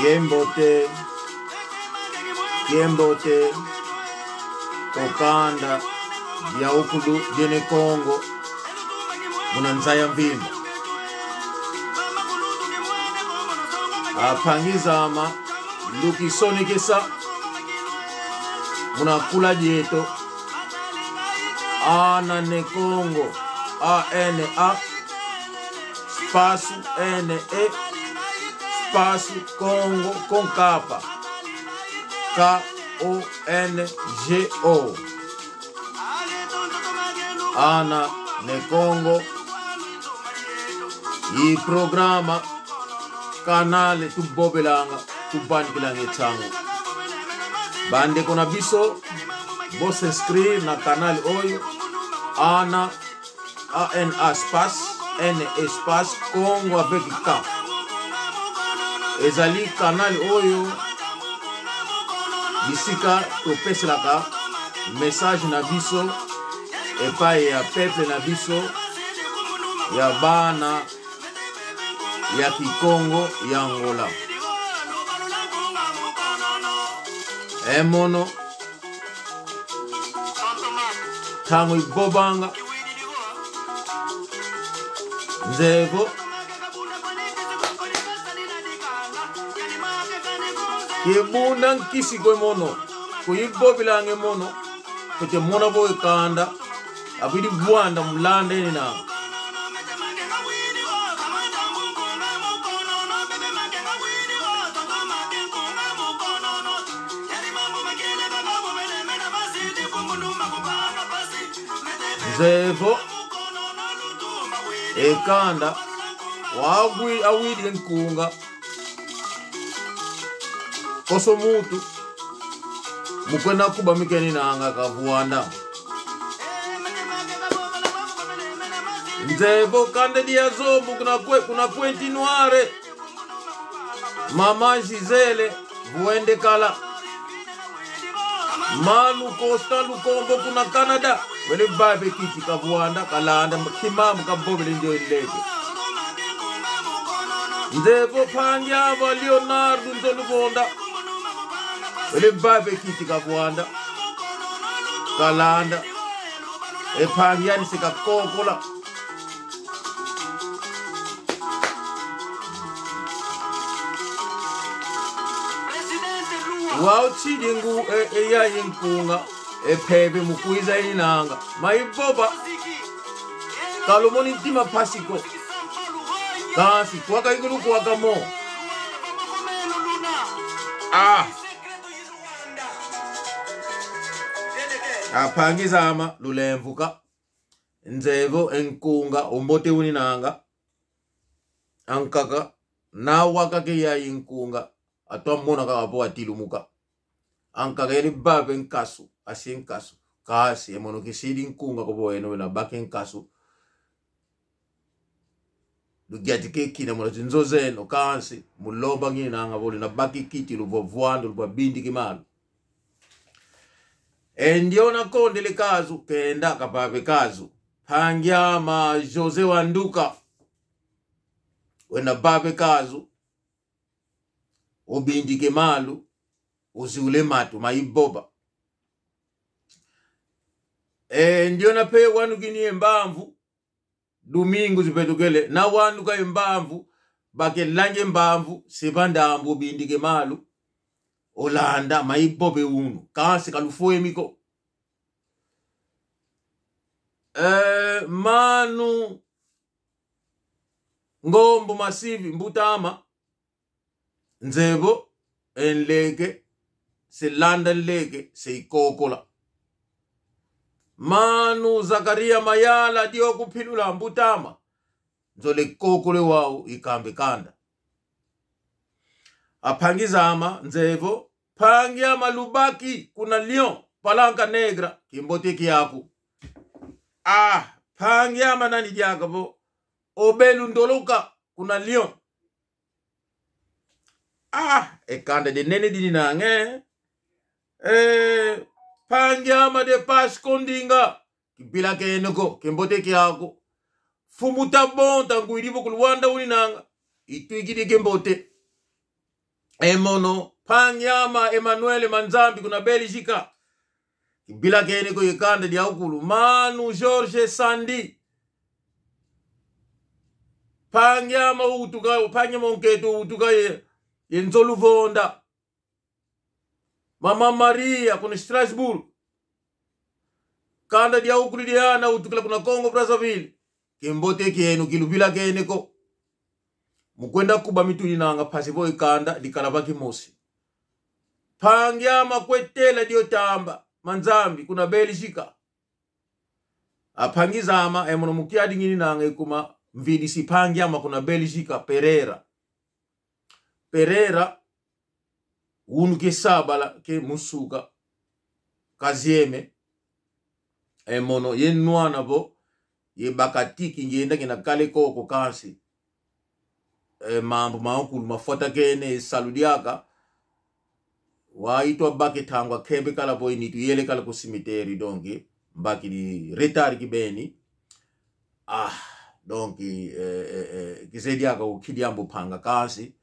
Kiembote, Kiembote, Kokanda, Biaukulu, Biene Congo, Munanzaya Mvimba. Apangizama, Lukisonekesa, Munakula Dieto, Ana Ne Congo, A-N-A, espaço N-E, espaço Congo com K. K-O-N-G-O. Ana Ne Congo yi programa kanale tubobelanga tubandikilanga etsango bandeko na biso bosinscrire na kanale oyo ana ana espace n espace congo avec k ezali kanal oyo bisika topeselaka message na biso epai ya peuple na biso ya bana ya kikongo ya angola emono ntango ibobanga nzego kibunda nkisi kwe mono kuyibobilanga emono fete mona bo ekanda akwidi bwanda mulanda ene nanga nzevo ekanda wagwi awidi enkunga koso mutu mukwena kuba mikeni nanga kavuanda nzevo kande dia zombo kuna, kwe, kuna pointe noire mama Gisele vuende kala Manu Costa Lukombo kuna Canada wele babe kiti kavuanda kalanda kimamu kabobele ndio ileke nzevo pangyava Leonardo Nzolubonda wele babe kiti kavuanda kalanda ephangyani sikakokola wauchili ngu eyayi e nkunga epheve mukwiza inanga maiboba kalomoni ntima phasiko kasi kwakaikulu kwakamo ah aphangizama lulemvuka nzevo enkunga umbote uninanga ankaka nawaka ke yayi nkunga atwamona kaka po atilumuka ankaka yeli babe nkasu asi nkasu kasi emono kisidi nkunga kopo eno na bake nkasu lugiati kekina mona zinzozeno kansi mulomba nginanga boli na baki kiti luvovwando luvabindi kimalu endiona kondele kazu kenda kapape kazu pangyama Jose Wanduka wena babe kazu ubindike malu uziule matu maiboba e, ndiona pe wanukinie mbamvu domingo zipetukele na wanduka imbamvu bakelanje mbamvu sipandambu ubindike malu olanda maibobe unu kasi kalufuemiko e, manu ngombo masivi mbutama nzebo enleke selanda nleke seikokola manu zakaria mayala diokuphilula mbutama nzole kokole wawu ikambe kanda aphangizama nzevo phangiama lubaki kuna lion palanka negra kimboteki yaku ah phangiama nani jaka po obelu ndoloka kuna lion ah ekanda de nene dini nange eh phangiama de paskondinga kibila kenoko kimboteki yaku fumuta bonta nguilivo kuluwanda uli nanga itwikili kimbote Emono Pangyama Emmanuel Manzambi kuna Belgica. Bila kene ko yekanda dia ukulu. Manu George Sandi. Pangyama utuka Pangyama unketu utuka ye Nzoluvonda. Mama Maria kuna Strasbourg. Kanda dia ukulu diana utukila kuna Congo Brazzaville. Kimbote kienu kilubila kene ko. Mukwenda kuba mituli nanga pasipo ikanda dikalaba kimosi. Pangyama kwetela dio tamba manzambi kuna Belgica. Apangizama emono mukiadi ngini nanga ikuma mvidi si pangyama kuna Belgica Pereira. Pereira unu ke sabala ke musuka kazieme emono ye nwana bo ye bakatiki ngenda ngina kale koko kansi. Mambo maokulu mafuata kene saludiaka waitwa baki tangwa kembe kala boy ni tuyele kala ku cimetière donc mbaki di retard ki beni ah donc kizediaka ukidiambo panga kasi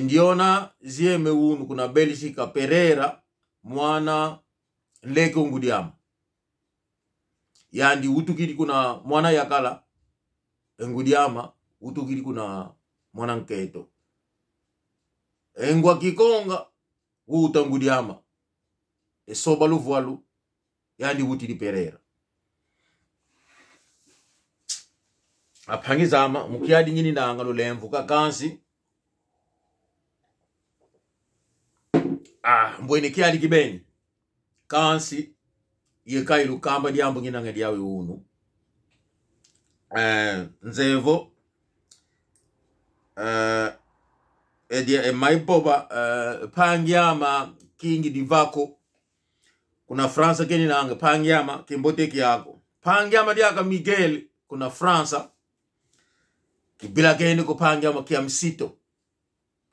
ndiona zieme unu kuna Belgica Pereira mwana leke ungudiama yandi utukidi kuna mwana yakala ngudiama utukidi kuna mwana nketo engwa kikonga uta ngudiama esoba luvualu yandi utili Pereira aphangizama mukiadi nyini nanga lulemvu kakansi ah mbwene kiadi kibeni kansi yekai lukamba diambo nginanga diawe unu nzevo maipoba pangyama kingi divako kuna Fransa keni nanga pangyama kimboteki yako pangyama diaka Miguel kuna Fransa kibila keni ko pangyama kia msito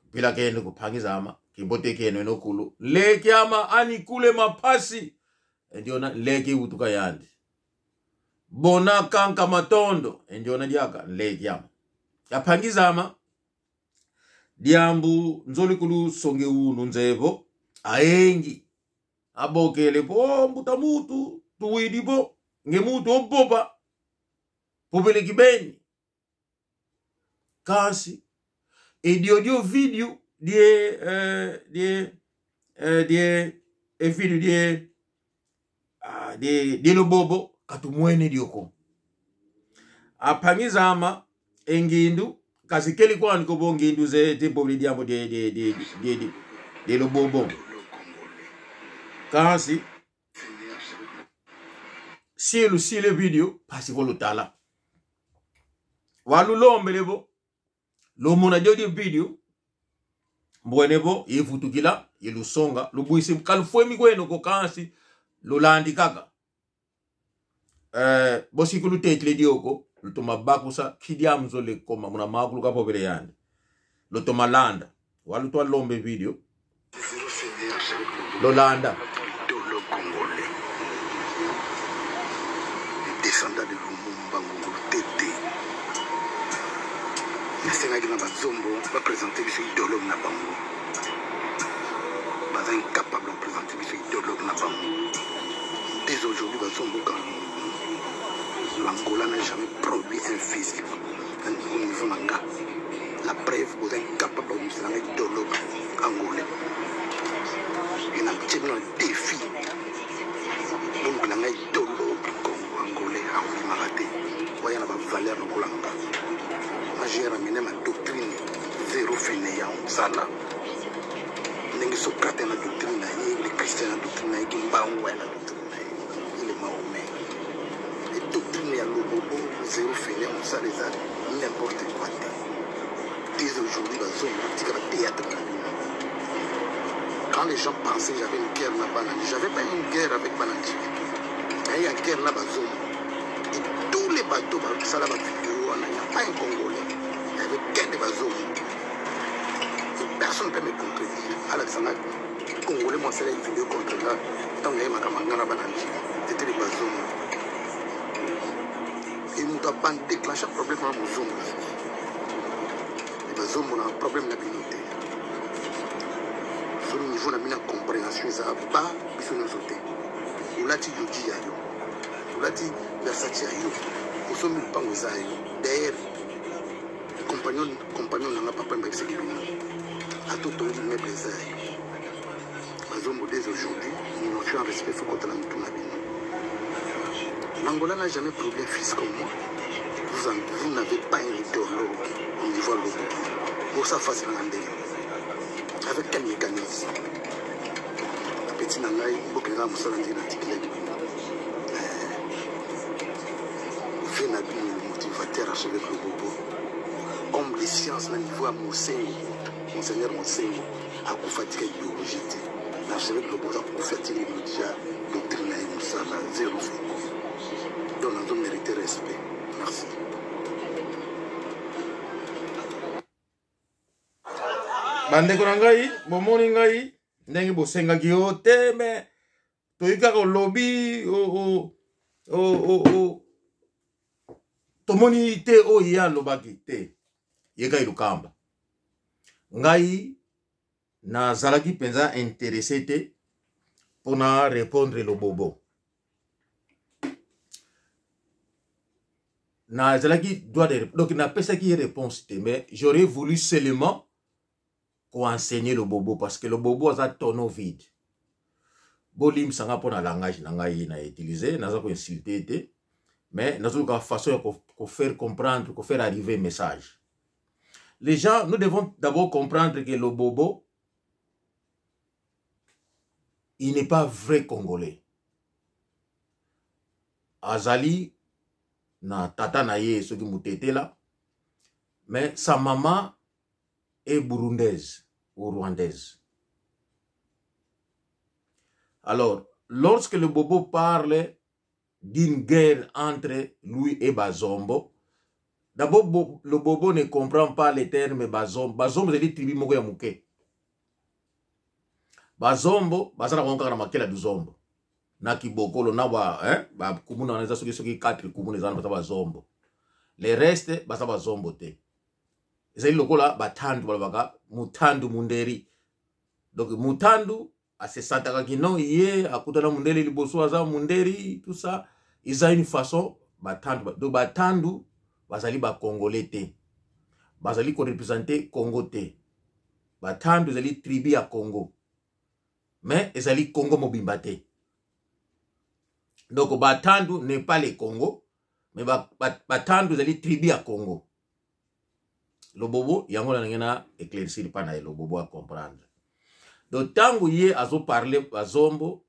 kibila keni ko pangizama kimboteki eno enokulu lekyama ani kule mapasi ndiona leki utuka yandi bona kanka matondo ndiona diaka lekyama yapangizama diambu nzoli kulu songe unu nzevo aengi abokele po mbuta mutu tuwidi po nge mutu oboba popele kibeni kasi ediodio video die die e video die die lobobo katumwene dioko apangizama engindu kasikeli kwani kobo ngindu ze te bobli diambo de de de de de de lobobo kasi silu sile video pasi volutala walulombele bo lomona jodi video mbwene bo yevutukila yelusonga lubuisi kalufwemi kweno ko kasi lulandi kaka bosiku lutetile dioko lutoma bakusa kidiamzo le koma muna makulu kapopele yandi lutoma landa walutwa lombe video lolanda descendant de Lumumba Ngungulu Tete nasengaki na bazombo baprésente biso idéologue na bango baza incapable de présenter biso idéologue na bango. Dès aujourd'hui bazombo l'Angola n'a jamais produit un fils au niveau nanga. La preuve vous êtes incapable de nous un idéologue angolais. Et n'a pas un défi. Donc la idéologue angolais a voulu m'arrêter. Voyez la valeur de l'Angola. Moi j'ai ramené ma doctrine zéro fainéant sala. Ndenge Socrate na doctrine na ye, le Christian na doctrine na ye, Kimbangu na doctrine na ye, il est Mahomet. Les doctrines ya Lobobo, zéro fainéant sala eza n'importe quoi te. Dès aujourd'hui, bazo tika ba théâtre na bino. Quand les gens pensaient que j'avais une guerre na Banandi, j'avais pas une guerre avec Banandi. Il y a une guerre na bazombo. Et tous les bateaux, ça la vidéo, il n'y a pas un Congolais. Il y avait guerre de bazombo. Et personne ne peut me contredire. Alexandre, Congolais, moi, c'est la vidéo contre là. Tant que j'ai Banandi, c'était les bazombo. Et nous avons déclenché un problème dans bazombo. Les bazombo, on a un problème de la. Niveau na bino ya comprehension eza ba biso nyonso te. Olati yoji ya yo, olati Versace ya yo, osombi lupango eza ya yo. D'ailleurs, compagnon compagnon na nga papa mbakisaki bino ata otongi immeuble eza ya yo. Bazombo dès aujourd'hui, notion ya respect faut kota na mutu na bino. L'Angola n'a jamais produit un fils comme moi. Vous, en, vous n'avez pas un idéologue au niveau de l'eau. Pour ça face na ndenge. Avec quel mécanisme? Petit na ngai, bokenda mosala ndenge natikelaki bino. Vie na bino, le motivateur archevêque Lobobo, homme de science na niveau ya Mosengo, Monseigneur Mosengo. Akufa tika ideologie te. L'archevêque Loboza akufa tika ideologie ya doctrine na ye mosala zero feko. Donc nazo mériter respect. Merci. Bandeko na ngai, bomoni ngai ndenge bosengaki yo te me toyi kaka olobi tomoni te oyo ye alobaki te ye kai lukamba ngai nazalaki mpenza interesse te mpo na répondre lobobo nazalaki droit de donc napesaki ye réponse te mais j'aurais voulu seulement koenseigner lobobo parce que lobobo aza tonneau vide. Bolimbisa nga mpo na langage na ngai na utiliser, naza koinsulte te, mais nazoluka façon ya kofaire comprendre, kofaire arriver message. Les gens, nous devons d'abord comprendre que lobobo, il n'est pas vrai congolais. Azali na tata na ye soki mutetela, mais sa maman est burundaise ou rwandaise. Alors, lorsque le bobo parle d'une guerre entre lui et Bazombo, d'abord le bobo ne comprend pas les termes Bazombo. Bazombo, c'est une tribu moko ya muke. Bazombo, bazala bango kaka na makela du zombo. Na kibokolo, na ba, hein, ba kumuna wana eza soki soki 4 kumuna eza na baza bazombo. Les restes baza bazombo te. Ezali lokola batandu balobaka mutandu munderi. Donc mutandu asesantaka kino ye akutana munderi liboso aza munderi, tout ça. Eza une façon batandu, donc batandu bazali ba congolais te. Bazali ko représenter Congo te. Batandu ezali tribu ya Congo. Mais ezali Congo mobimba te. Donc batandu n'est pas le Congo, mais batandu ezali tribu ya Congo. Lobobo yango na ndenge na éclaircir pa na ye lobobo a comprendre. Donc tango ye azo parler bazombo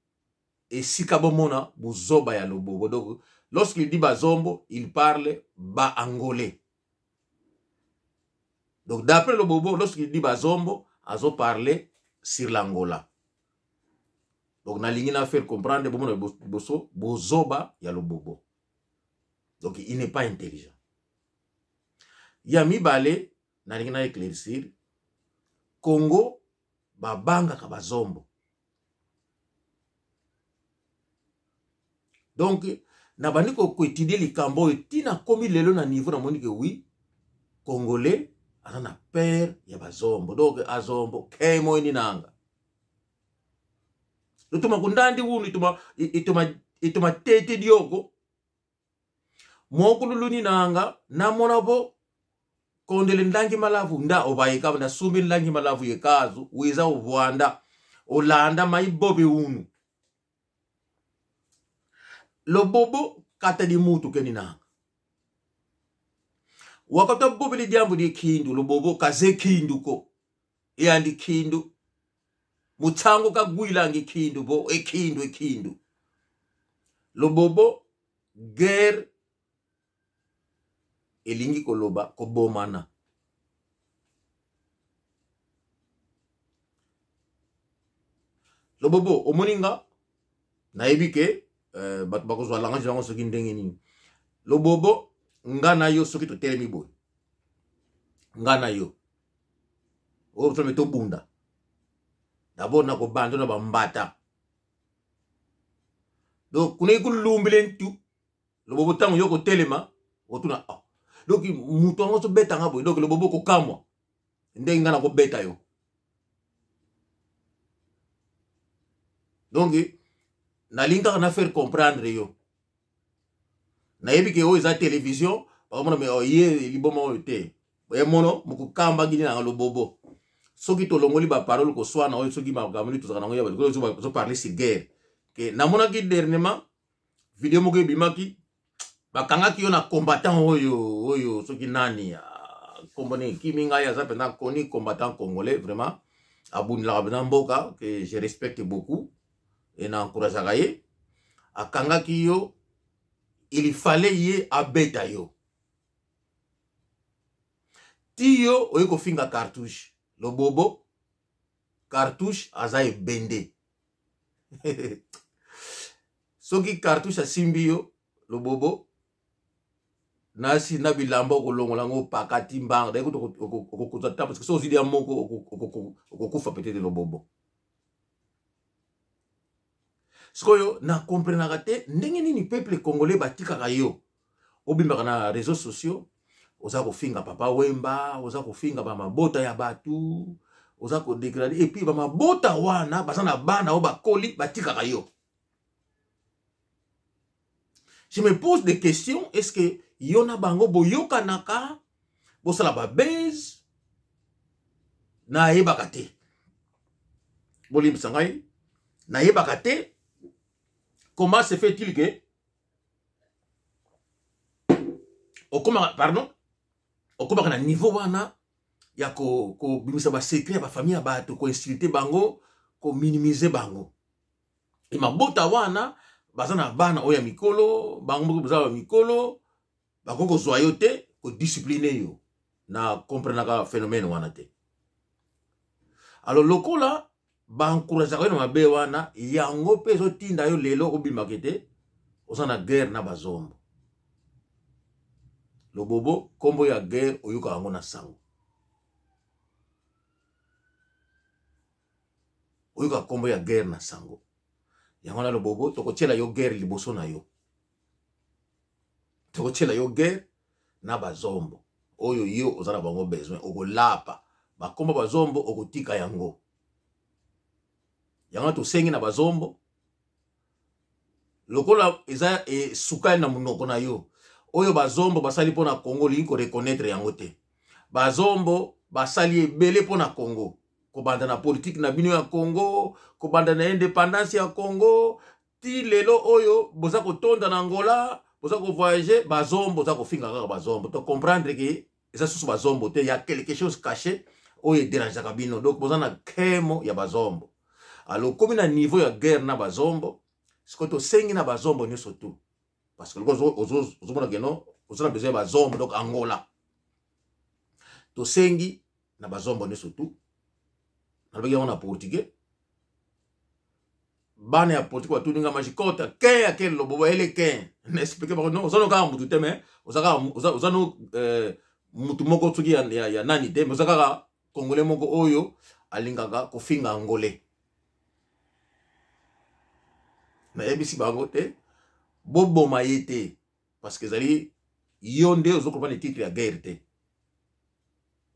esika bomona buzoba ya lobobo. Donc lorsqu'il dit bazombo, il parle ba angolais. Donc d'après lobobo, lorsqu'il dit bazombo, azo parler sur l'Angola. Donc nalingi na faire comprendre bomona boso bozoba ya lobobo. Donc il n'est pas intelligent. Ya mibale nalingi na éclaircir Congo babangaka bazombo. Donc nabandi koétudier likambo oyo tina komi lelo na niveau namoni ke oui Congolais aza na peur ya bazombo. Donc azombo kemo ni nanga. Ituma kundandi wunu ituma ituma ituma tete diogo. Mokululu ni nanga namona bo kondele ndangi malavu nda obayeka na sumbi ndangi malavu yekazu wiza ubwanda olanda maibobe unu. Lobobo kata di mutu keni nanga. Wakata bobe li jambo di kindu lobobo kaze kindu ko. Yandi kindu. Mutango kagwila ngi kindu bo ekindu ekindu. Lobobo guerre elingi koloba kobomana. Lobobo omoninga nayebi ke bato bakozwa langage yango soki ndenge nini. Lobobo nga na yo soki totelemi boye. Nga na yo. Oyo tolome tobunda. D'abord na kobanda na bambata. Donc kuna ikulumbile ntu. Lobobo tango yo kotelema otuna ah. Donc mutu yango so beta nga boye. Donc lobobo kokamwa. Ndenge nga na kobeta yo. Donc nalingi kaka na faire comprendre yo. Nayebi ke oyo eza télévision, bakomona me oh, ye liboma oyo te. Ye mono mokokamba gini na lobobo. Soki tolongoli ba parole koswana oyo soki makambo nini tozalaka nango ya bato ozo parler sur guerre. Ke namonaki dernièrement video moko ebimaki bakangaki yo na combattant oyo oyo soki nani kombo nini kimi ngai aza mpenza koni combattant congolais vraiment abundelaka mpenza mboka que je respecte beaucoup et na encourageaka ye. Akangaki yo, il fallait ye abeta yo ti yo oye kofinga Cartouche Lobobo. Cartouche aza ebende. Soki Cartouche asimbi yo Lobobo nasi na bilamba okolongola yango opakati mbanga daye kutu okokozwa ta parce que soki ozwi lia moko okokufa peut-être Lobobo. Sikoyo na comprenaka te ndenge nini peuple congolais batikaka yo obimbaka na réseaux sociaux, oza kofinga Papa Wemba, oza kofinga bamabota ya bato, oza kodegrade, et puis bamabota wana baza na bana oyo bakoli, batikaka yo. Je me pose des questions: est ce que yo na bango boyokanaka, bosala babase? Nayebaka te, bolimbisa ngai, nayebaka te comment se fait-il que okomaka, pardon, okomaka na niveau wana ya kobimisa ko basecret ya bafamille ya bato, koinsulte bango, kominimize bango. E mabota wana baza na bana oyo ya mikolo, bango moko baza ba mikolo, bakoki kozwa yo te, kodiscipline yo. Na comprenaka phénomène wana te. Alors lokola baencourageaka yo na mabe wana, yango mpe ezotinda yo lelo obimaka te oza na guerre na bazombo. Lobobo, nkombo ya guerre oyokaka yango na sango, oyokaka nkombo ya guerre na sango. Yango wana Lobobo, tokotiela yo guerre liboso na yo, tokotiela yo guerre na bazombo oyo yo oza na bango besoin. Okolapa bakombo bazombo, okotika yango. Yango tosengi na bazombo, lokola eza esukali na monoko na yo, oyo bazombo basali mpo na Congo olingi koreconnaitre yango te. Bazombo basali ebele mpo na Congo, kobanda na politike na bino ya Congo, kobanda na indépendance ya Congo ti lelo oyo boza kotonda na Angola, boza kovoyage. Bazombo oza kofinga kaka bazombo, to comprendre ke eza susu bazombo te, ya quelque chose caché oyo ederangeaka bino. Donc boza na kemo ya bazombo. Alors okomi na niveau ya guerre na bazombo. Sikoyo tosengi na bazombo nyonso tu, parce que ozomona keno oza na besoin ya bazombo, donc Angola, tosengi na bazombo nyonso tu. Nalobaki yango na portugais, bana ya politike batuni nga majikota ken ya ken Lobobo ele ken. Na explike bango non, oza no kaka mutu te, mais oza kaka oza no mutu moko soki ya nani te, mais oza kaka congolais moko oyo alingaka kofinga angolais. Nayebisi bango te boboma ye te, parce que ezali yo nde ozokomprendre titre ya guerre te.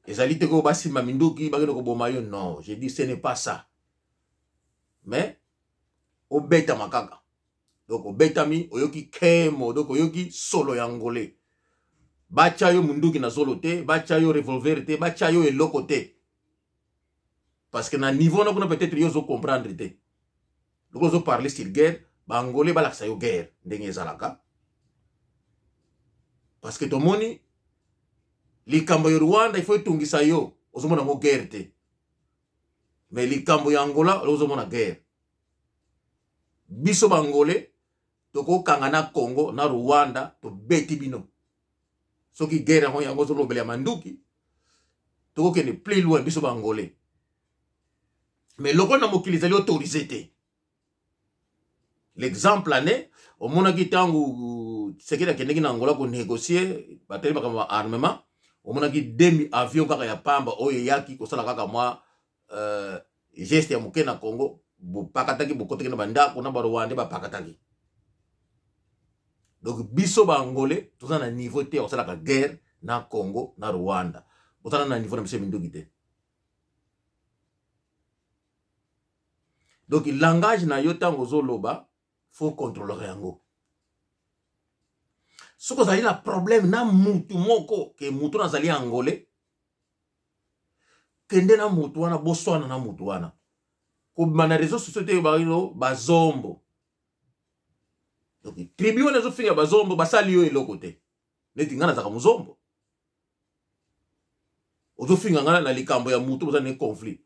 Ezali te ko basimba minduki bakende koboma yo, non, je dis ce n'est pas ça, mais obetama kaka. Donc obetami, oyoki kemo, donc oyoki solo ya ngole. Batya yo munduki na zolo te, batya yo revolver te, batya yo eloko te, parce que na niveau na kuna peut-être yo ozocomprendre te. Lokola ozoparle sur guerre, baangolais balakisa yo guerre ndenge ezalaka, parce que tomoni likambo ya Rwanda, il faut etungisa yo, ozomona yango guerre te, mais likambo ya Angola ozomona guerre. Biso bangolais tokokanga na Congo na Rwanda, tobeti bino. Soki guerre yango yango ozolobela ya manduki, tokokende plus loin biso bangolais. Mais lokola na mokili ezali autorisé te, l'exemple ane omonaki ntango Tshisekedi akendeki na Angola konégocie, batali makambo ya armement, omonaki demi avion kaka ya pamba oyo eyaki kosala kaka mwa geste ya moke na Congo, bopakataki, bokotaki na bandako na barwandais, bapakataki. Donc biso baangolais toza na niveau te ya kosalaka guerre na Congo na Rwanda, bozala na niveau na biso ya minduki te. Donc langage na yo ntango ozoloba, faut contrôler yango. Soki ozali na problème na mutu moko, ke mutu nazali angolais, kende na mutu wana, boswana na mutu wana. Kobima na réseau sociaux te, bakino bazombo. Donc tribu wana ezofinga bazombo, basali yo eloko te. Neti ngai nazalaka mozombo, ozofinga ngai na likambo ya mutu boza na conflit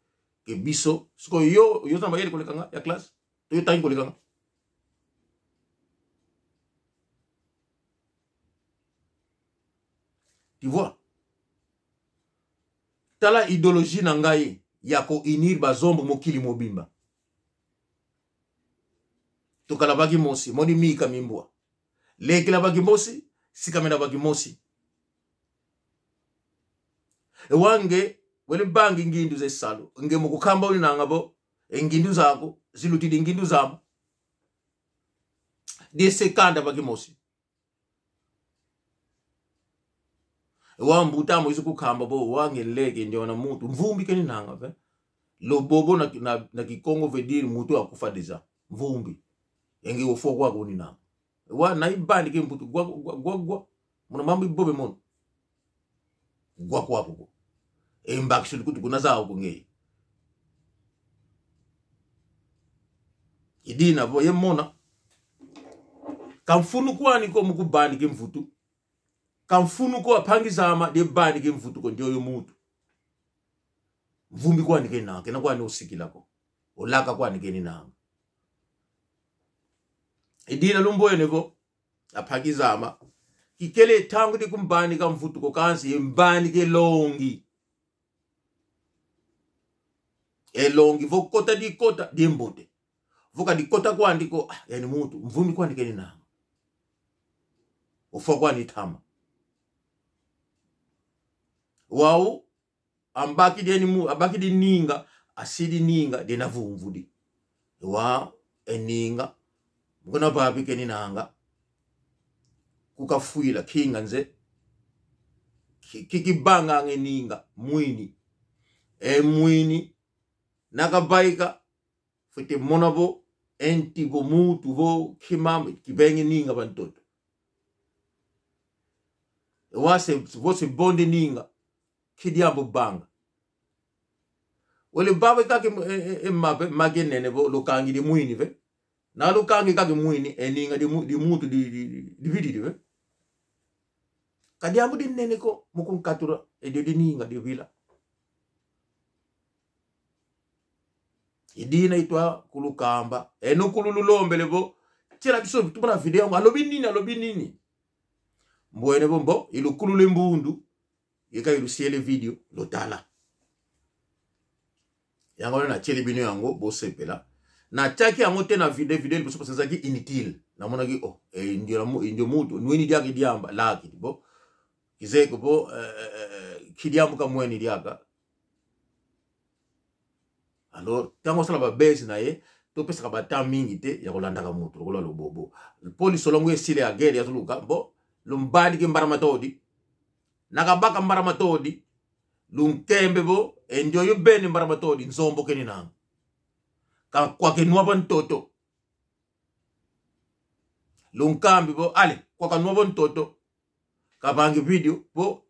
ke biso. Sikoyo yo, yo oza na mayele koleka nga ya classe, to yo tangi koleka nga? Tu vois, tala idéologie na ngai ya kounir bazombo mokili mobimba. Tokalabaki mosi moni mika mimbwa lekelabaki mosi sikamenabaki mosi ewange wele bangi ngindu zesalo nge mukukhamba uli nanga bo engindu zako zilutidi ngindu zamo diesekanda baki mosi wambutamo izi kukhamba bo wangeleke ndiona mutu mvumbi keni nanga ve lobobo na, na, na kikongo veut dire mutu akufa deja mvumbi enge ofo kwa kuni nanga wa na ibandi ke mbutu gwa gwa gwa gwa mona mambo ibobe mono gwa kwa kuko embakisho kutu kuna zawo kungei idina bo yemona kamfunu kwani ko mukubani ke mvutu kamfunu ko apangizama de bani ke mvutu ko ndioyo mutu mvumbi kwani ke nanga kena kwani usikilako olaka kwani ke ninanga idina lumboyo nebo aphakizama kikele thangu di kumbani ka mvutu ko kansi mbani ke longi elongi vokota dikota dimbote voka dikota kwandiko, ah, yani mutu mvumi kwandi ke ninanga ufa kwani thama wau ambaki deni mu abaki di ninga asidi ninga dena vumvudi wa eninga mukona papi ke ninanga kukafuila kinga nze kikibanga ngeninga mwini e mwini nakabaika fete monabo enti bo mutu bo kimam kibengi ninga bantoto wase vose bonde ninga kidiambo banga wele babe kake e mabe mage nene bo lokangi di mwini ve na lokangi kake mwini eninga di, di mutu di di, di vidi di ve kadiambo di nene ko mukunkatura e di di ninga di vila idina itwa kulukamba enukulululombele bo tiela biso tumona video yango alobi nini alobi nini mbwene bo mbo ilukulule mbundu yeka ilusiele video lotala yango wana natieli bino yango bosepela. Natiaki yango te na video video liboso parce ezalaki inutile. Namonaki oh indio mutu nweni diaka diamba laki bo kizeko bo kidiambuka mweni diaka. Alors ntango osala babese na ye topesaka bata mingi te ya kolandaka motu lokola lobobo mpo lisolo yango esila ya guerre yazoluka bo lumbandi ke mbara matodi nakabaka mbara matodi lunkembe bo endio yo bene mbara matodi nzombo keni nanga ka kwake nwa bo ntoto lunkambi bo ale kwaka nwa bo ntoto kabangi video bo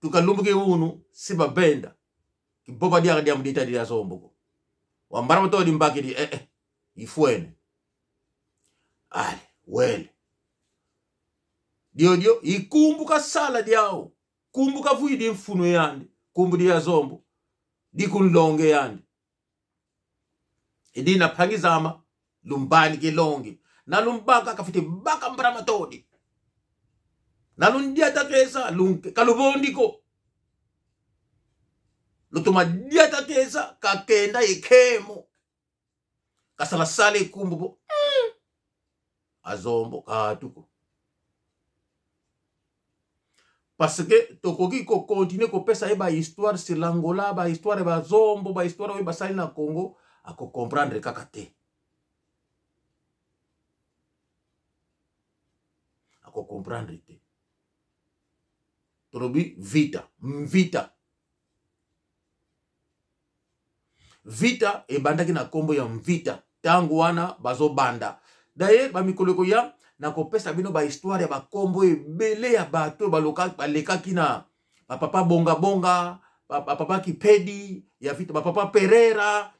tukalumbuke unu siba benda kiboba diaka diamu dita dia zombo ko wambara matodi mbaki di ifuene ale wele dio dio ikumbuka sala diao kumbuka vuyi di mfuno yandi kumbu dia zombo dikunlonge yandi idina phangizama lumbani kilongi nalumbaka kafite baka mbara matodi nalundia takesa lunke kalubondiko lutuma dia takesa kakenda ikemo kasala sale ikumbu bo azombo katuko parce que tokoki ko continuer ko pesa ye ba histoire sur l'Angola, ba histoire ba zombo, ba histoire oyo basali na Congo, ako comprendre kaka te. Ako comprendre te. Tolobi vita, mvita. Vita ebandaki na nkombo ya Mvita ntango wana bazobanda. D'ailleurs bamikolo ekoya nakopesa bino bahistoire ya bakombo ebele ya bato balekaki na bapapa bongabonga, bapapa Kipedi ya Vita, bapapa Pereira,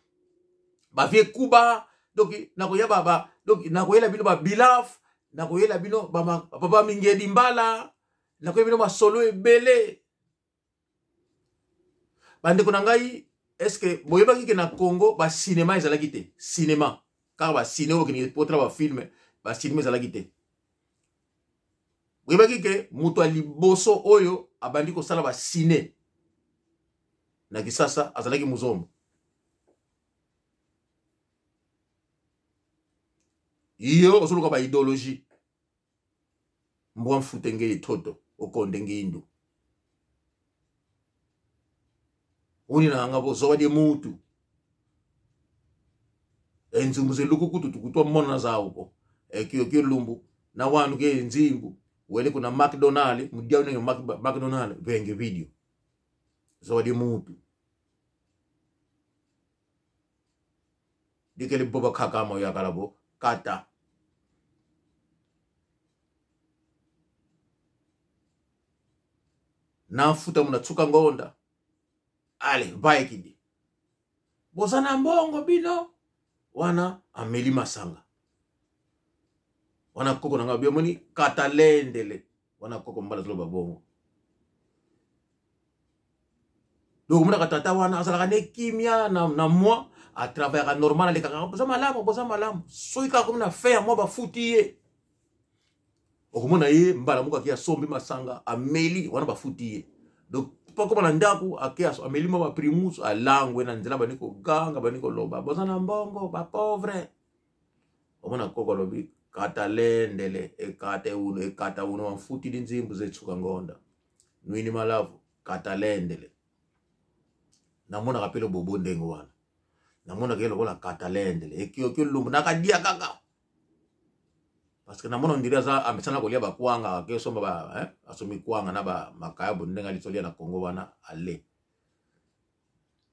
bavie Kuba. Donc nakoya ba, donc nakoyela bino babilaf, nakoyela bino bapapa Mingedi Mbala, nakoyela bino masolo ebele. Bandeko na ngai, est-ce boyebaki ke na Congo ba cinéma ezalaki te? Cinéma kaka ba ciné oyo okendeki potala ba film, ba cinéma ezalaki te. Boyebaki ke moto ya liboso oyo abandi kosala ba ciné na Kisasa azalaki Muzombo? Yo ozoluka ba idéologie mbwa mfute ngei toto okonde ngindu uni nanga bozoba die mutu enzumbu zeluku kutu tukutwa mona zauko ekio kio lumbu na wanu ke nzimbu wele kuna McDonald mudia nenge McDonald venge video zoba die mutu dikele boba khakama yakalabo kata nafuta muna tsuka ngonda ale baekidi boza na mbongo bino wana ameli masanga wana koko na nga biomoni katalendele wana koko mbala zoloba bongo. Donc omonaka tata wana azalaka ne kimia na mwa atravaillaka normal, alekaka boza malamu, boza malamu. Soki kaka komi na fin ya mwa bafuti ye, okomona ye mbala moko ake asombi masanga ameli wana bafuti ye. Donc pakoma na ndako ake ameli mwa baprimus alangwe na nzela, bandi koganga, bandi koloba boza na mbongo bapauvre. Omona koko alobi katalendele ekata uno ekata uno wamfuti linzimbu zetsuka ngonda nwini malavu katalendele. Namonaka mpe lobobo ndenge wana, namonaka ye lokola katalendele ekioki lumbu nakadia kaka parce que namona ondiri aza amesana kolia bakwanga, ake osomba ba, eh, asombi kwanga na ba makayabu ndenge alisolia na Congo wana ale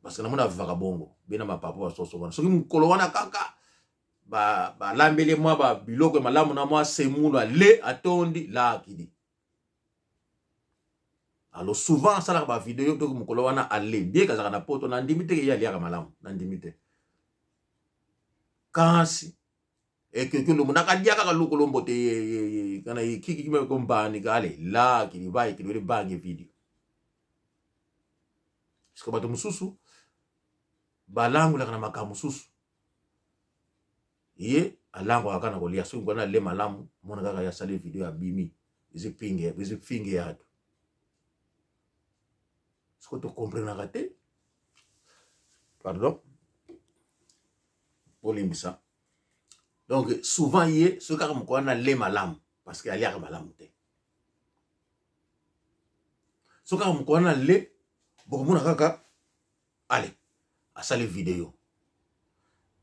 parce que namona avivaka bongo bena mapapa basoso wana. Soki mokolo wana kaka balambeli mwa ba biloko ya malamu na mwa semulu ale atondi laakidi. Alors souvent asalaka ba video toki mokolo wana ale bien kazaka na poto na ndimi te ye aliaka malamu na ndimi te kasi ekeke lumu nakadia kaka lukolo mbote ye kana kiki kima kombani kale la kili bai kili bangi video. Parce que bato mosusu balangolaka na makambo mosusu, ye alangwaka kaka na kolia. Soki ngwana ale malamu mona kaka ya sali video abimi ezipinge ezifinge yato siko tokomprenaka te. Pardon, bolimbisa. Donc souvent ye soki kaka mokolo wana ale malamu parce que aliaka malamu te, soki kaka mokolo wana ale bokomona kaka ale asali video.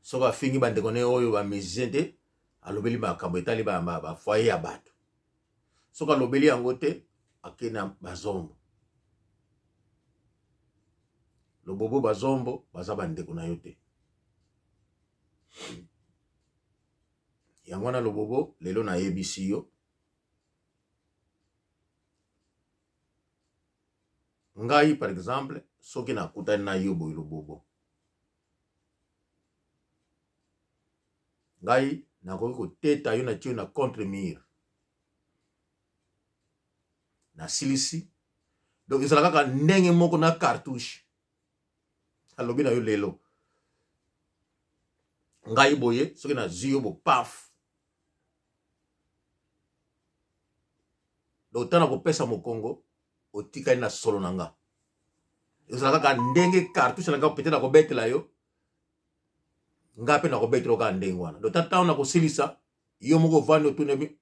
Soki afingi bandeko ne oyo ba musicien te, alobeli makambo etali ba foyer ya bato. Soki alobeli yango te, ake na bazombo lobobo. Bazombo baza bandeko na yo te. Yango wana lobobo lelo nayebisi yo, ngai par exemple soki nakutani na yo boye lobobo, ngai nakoki koteta yo na tio na contre mur nasilisi. Donc ezala kaka ndenge moko na cartouche alobi na yo lelo ngai boye soki nazwi yo bopaf, donc ntango nakopesa mokongo otikali na solo na nga. Ezala kaka ndenge cartouche na nga peut-être nakobetela yo, nga mpe nakobetela yo kaka ndenge wana. Donc ntango nakosilisa yo moko ovandi otunemi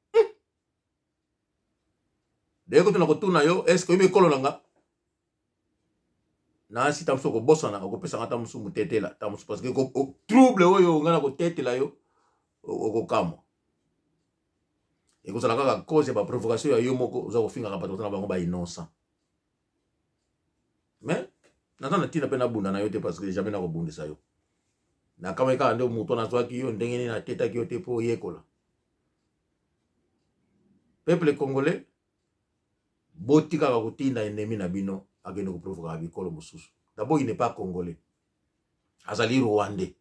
deye kotuna kotuna yo est ce que oyebi ekolo na nga nasi ta mosusu okobosana okopesanga ta mosusu motetela ta mosusu parce que trouble oyo nga na kotetela yo okokamwa. Ekozala kaka cause ya baprovocation ya yo moko oza kofingaka bato oza na bango ba innocent. Mais naza na ntina mpe nabunda na yo te parce que jamais nakobundisa yo. Nakamwe kaka nde moto nazwaki yo ndenge nini natetaki yo te mpo oyekola. Peuple congolais, botikaka kotinda ennemi na bino akende koprovokaka bikolo mosusu. D'abord, il n'est pas congolais, azali rwandais,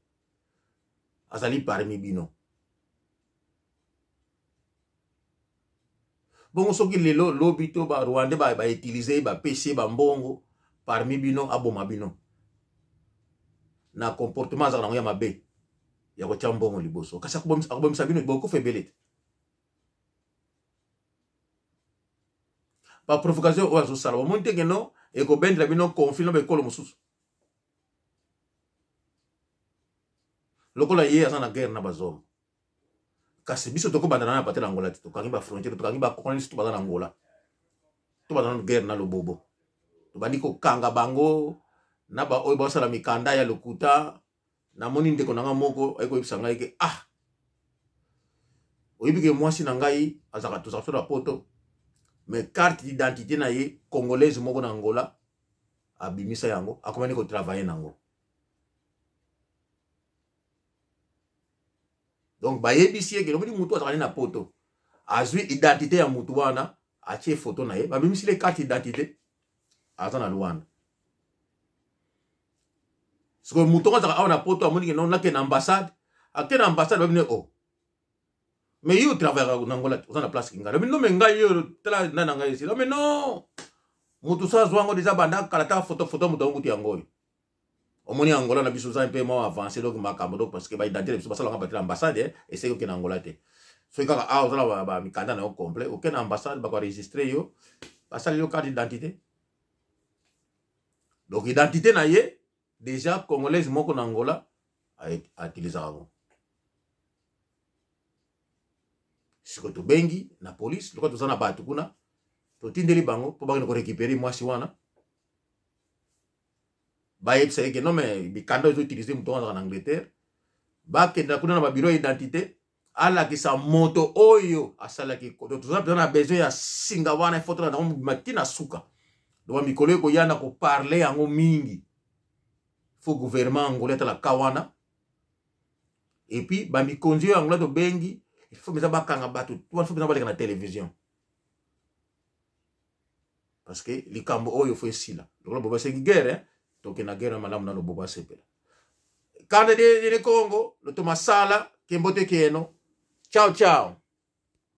azali parmi bino. Bongo soki lelo lobi to ba rwandais ba utiliser ye, bapesi ye bambongo parmi bino, aboma bino na comportement azalaka nango ya mabe ya kotia mbongo liboso, kasi akobomisa bino, bokufa ebele te. Baprovocation oyo azosala, bomoni te keno ekobendela bino conflit na baekolo mosusu. Lokola ye aza na guerre na bazombo, kasi biso tokobanda na pate na Angola te. Tokangi bafrontière, tokangi bakolonisi, to baza na Angola, to baza na guerre na lobobo, tobandi kokanga bango na baoyo basala mikanda ya lokuta. Namoni ndeko na ngai moko ayekoyebisa ngai ke ah, oyebi ke mwasi na ngai azalaka, tozalaka so na poto, mais carte d'identité na ye congolaise moko na Angola abimisa yango, akomani kotravaille nango. Donc bayebisi ye ke lomoni mutu azalaka na poto, azwi identité ya mutu wana, atie photo na ye, babimisi le carte d'identité, aza na Luanda. Sikoyo moto yango azalaka awa na poto, amoni ke non, nake na ambassade. Ake na ambassade, babine o oh. Mais yo travaillaka na Angola, oza na place kingala. Mais non, mais ngai yo tala nda na ngai esila. Mais non, moto so azwa yango deja banda kala, ta photo photo moto yango kutu yango oyo omoni. Angola na biso oza mpe mwa avancé, donc makambo, donc parce que baidentité na biso basalaka batela ambassade, eseki okende Angola te. Soki kaka awa oza na bamikanda na yo complet, okende na ambassade, bakoenregistre yo, basali yo carte d'identité. Donc identité na ye déjà congolaise moko na Angola autilisaka yango. Sikoyo tobengi na police, lokola toza na bato kuna, totindeli bango mpo bakende korécupere mwasi wana. Bayebisa ye ke non, mais mikanda oyo ezoutilize moto wana azalaka na Angleterre. Bakenda kuna na babiro ya identité, alakisa moto oyo asalaki. Toza mpenza na besoin ya singa wana, ifo tolanda yango mobima ntina suka. Donc mikolo ekoya na koparle yango mingi. Fo gouvernement angolais atala ka wana, et puis bamikonzi oyo angola tobengi, il faut mpenza bakanga bato wana, fo mpenza baleka na télévision, parce que likambo oyo fo esila. Lokola bobo asengi guerre, tokenda guerre malamu na lobobo asepela. Kanda de Congo loto masala kembote keno. Ciao ciao.